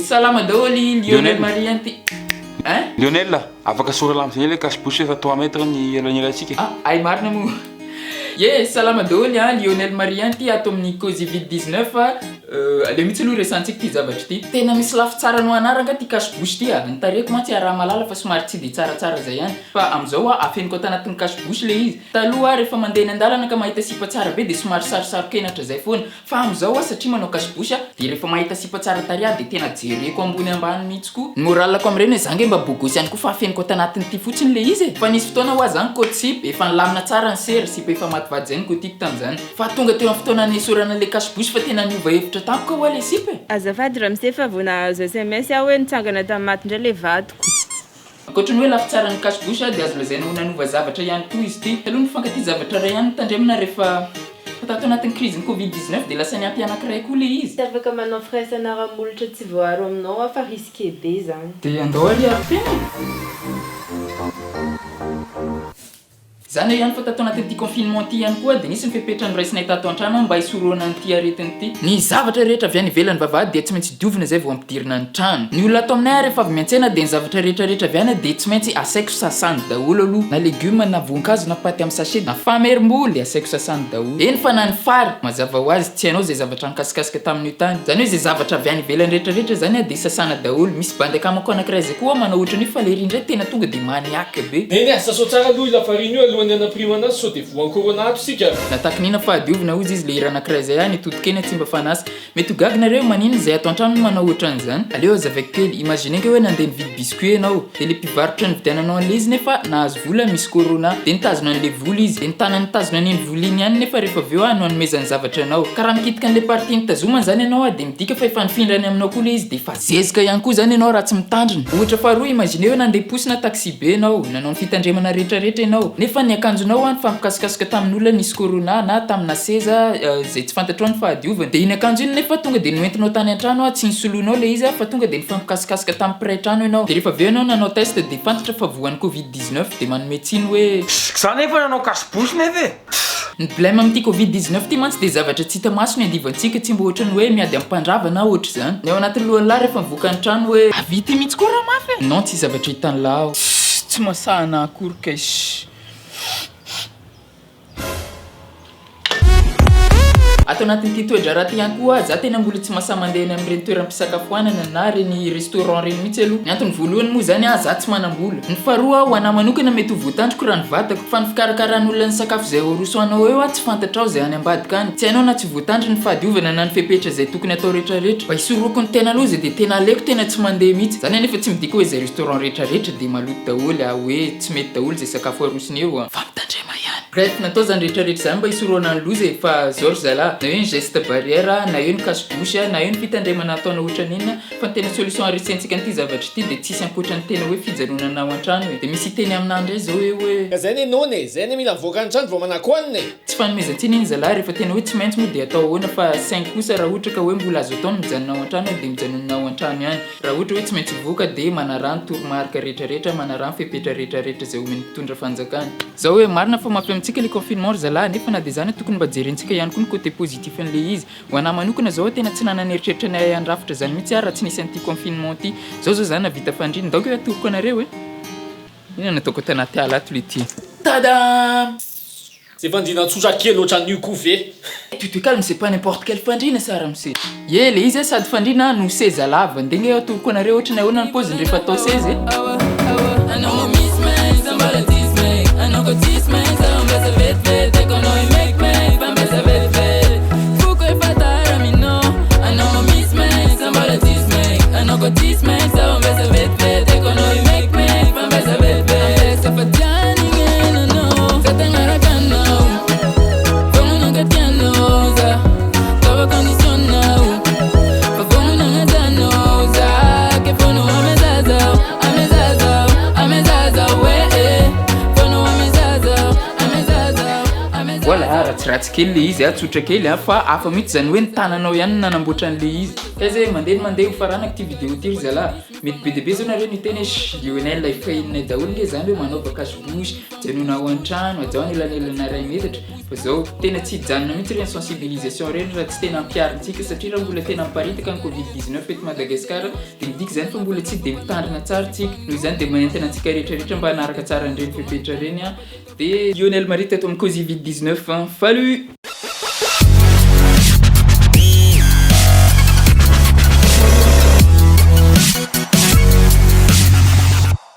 Salama daholo i Lionel Marie ty. Hein? Lionel, afaka sorana amin'izay ilay cache bouche efa 3 mètres ny elanelantsika e. Ah, hay marina moa. Ye, salama daholo an, Lionel Marie ty ato amin'ny Cozivid 19 a. Aleo mihitsy aloha resahantsika ity zavatra ity. Tena misy lafy tsara no anaraka angaha ity cache bouche ity a. Ny tarehiko mantsy iaraha-mahalala fa somary tsy dia tsaratsara izay ihany. Fa amin'izao aho afeniko ato anatin'ny cache bouche ilay izy. Taloha aho rehefa mandeha eny an-dalana ka mahita sipa tsara be dia somary sarosaro-kenatra izay foana. Fa amin'izao aho satria manao cache bouche dia rehefa mahita sipa tsara tarehy aho dia tena jereko ambony ambany mihitsy koa. Ny morale-ko amin'ireny hoe za nge mba beau gosse ihany koa fa afeniko ato anatin'ity fotsiny ilay izy e. Fa nisy fotoana hoa za nikaoty sipa, efa nilamina tsara ny sera, sipa efa maty vady izay nikaotiako tamin'izany. Fa tonga teo amin'ny fotoana nesorana ilay cache bouche fa tena niova hevitra tampoka hoa ilay sipa e. Azafady ramose fa vao nahazo sms aho hoe nitsangana tamin'ny maty indray ilay vadiko. Ankoatry ny hoe lafy tsara ny cache bouche dia azo lazaina ho nanova zavatra ihany koa izy ity. Taloha ny mpifankatia zavatra iray ihany no tandremana rehefa fa tato anatin'ny krizin'ny covid 19 dia lasa niampy anankiray koa ilay izy. Tsy afaka manao firaisana ara-molotra tsy voaaro aminao aho fa risqué be zany. Dia andao ary hiaro tena e! Izany eo ihany fa tato anatin'ity confinement ity ihany koa dia nisy ny fepetra noraisinay tato an-trano mba hisorohana an'ity aretina ity. Ny zavatra rehetra avy any ivelan'ny vavahady dia tsy maintsy diovina izay vao ampidirina ny trano. Ny olona ato aminay ary rehefa avy miantsena dia ny zavatra rehetra rehetra avy any dia tsy maintsy asaiko sasany daholo aloha. Na legioma na voankazo na paty amin'ny sachet na famerim-bola dia asaiko sasany daholo. Eny fa na ny fary, mazava ho azy tsy hainao izay zavatra nikasikasika tamin'io tany. Izany hoe izay zavatra avy any ivelany rehetra rehetra izany dia sasana daholo. Misy bandy akamako anankiray izay koa manao ohatran'io fa lery indray tena tonga dia maniaque be. Neny a, sasao tsara aloha io lafarina io alohan'ny hanampirimana azy sao dia voan'ny corona ato isika. Natakinina fahadiovina hozy izy le hira anakiray zay ah nitodika eny tsy mba fanasa. Mety ho gaga nareo hoe maninona izay ato antrano no manao otran'izany. Aleo azavaiko kely, imaginez nge hoe nandeha nividy biscuit enao, de le mpivarotra nividiananao anle izy nefa nahazo vola misy corona, de nitazona anle vola izy, de ny tanany nitazona an'iny vola iny ihany nefa rehefa avy eo ah no anomezany zavatra anao. Ka raha mikitika anle partie nitazomany zany enao ah de midika fa efa nifindrany aminao koa le izy de efa Zezika ihany koa izany ianao raha tsy mitandrina. Ohatra faharoa, imaginez hoe nandeha posy na taxi be ianao, nanao ny fitandremana rehetrarehetra ianao, nefa ny akanjonao an nifampikasokasoka tamin'olona nisy corona na tamina seza izay tsy fantatrao ny fahadiovany. Dia iny akanjo iny nefa tonga dia noentinao tany an-trano an, tsy nisoloinao ilay izy an, fa tonga dia nifampikasokasoka tamin'ny mpiray trano ianao. Dia rehefa avy eo ianao nanao test dia fantatra fa voan'ny covid 19 dia manome tsiny hoe. Za nefa nanao cache bouche nefa e! Ny blème amin'ity covid 19 ity mantsy dia zavatra tsy hita maso ny andivantsika, tsy mba ohatran'ny hoe miady amin'ny mpandrava na ohatr'izany. Ny ao anatin'ny lohan'lah rehefa mivoaka ny trano hoe. Avia ity mihitsy koa raha mafy e! Non tsy zavatra hitan'lah aho. Tsy masahana akory kay. Ato anatin'ity toe-draharaha ity ihany koa, za tena mbola tsy masahy mandeha eny amin'ireny toeram-pisakafoanana na ireny restaurant ireny mihitsy aloha. Ny antony voalohany moa izany, za tsy manam-bola. Ny faharoa, ho anah manokana mety ho voatandriko raha ny vatako, fa ny fikarakaran'olona ny sakafo izay aroso anao eo tsy fantatrao izay any ambadika any. Tsy hainao na tsy voatandro ny fahadiovana na ny fepetra izay tokony atao retraretra. Mba hisorohako ny tena aloha izay dia tena aleoko tena tsy mandeha mihitsy. Izany anefa tsy midika hoe izay restaurant retraretra dia maloto daholo, hoe tsy mety daholo izay sakafo arosony eo. Fa mitandrema ihany. Bref, natao izany rehetra rehetra izany mba hisorohana ny loza e, fa zao ry zalahy, na eo ny geste barrière, na eo ny cache bouche, na eo ny fitandremana ataonao ohatran'inona, fa ny tena solution haresentsika an'ity zavatra ity dia tsisy ankoatran'ny tena hoe fijanonana ao an-trano e. Dia misy hiteny aminà indray izao eo hoe. Ka zay ne noana e, zay ne mila mivoaka ny trano vao manako hanina e. Tsy fanomezan-tsiny iny zalahy, rehefa tena hoe tsy maintsy moa dia atao ahoana fa saingy kosa raha ohatra ka hoe mbola azo atao ny mijanona ao an-trano dia mijanona ao an-trano ihany. Raha ohatra hoe tsy maintsy hivoaka dia manaraha ny toromarika rehetra rehetra, manaraha ny fepetra rehetra rehetra izay omen'ny mpitondra fanjakana. Zao hoe marina fa mafy amintsika le confinement ry zalahy nefa na dia izany tokony mba jerentsika ihany koa ny côté positif an'le izy. Ho anah manokana zao tena tsy nanana eritreritra ny hahay handrafitra izany mihitsy aho raha tsy nisy an'ity confinement ity. Zao zao za nahavita fandriana. Ndao ange atoroko anareo e. Inona no ataoko ato anaty ala ato le ty? Tadam! Zay fandriana tsotra kely ohatran'io koa ve? Tu te calmes, c'est pas n'importe quelle fandriana sa ramose? Ye le izy sady fandriana no seza lava, ndeha nge atoroko anareo ohatrany ahoana ny paoziny rehefa atao seza e. Ratsiratsy kely le izy a, tsotra kely a, fa hafa mihitsy zany hoe ny tananao ihany no nanamboatra an'le izy. Ka zay mandeha mandeha ho faranako ty vidéo ty, ry zalahy. Mety be dia be zao nareo niteny hoe: "Sh, Lionel, efa henonay daholo nge zany hoe manaova cache-bouche, janona ao an-trano, ajao anelanelana 1 metatra." Fa zao tena tsy hijanona mihitsy reny sensibilisation reny raha tsy tena ampiharintsika, satria raha mbola tena miparitaka ny Covid-19 eto Madagasikara, de midika zany fa mbola tsy de mitandrina tsara tsika. Noho izany de manentana antsika rehetrarehetra mba hanaraka tsara an'ireny fepetra reny a. De Lionel Marie teto amin'ny Covid 19. Salut.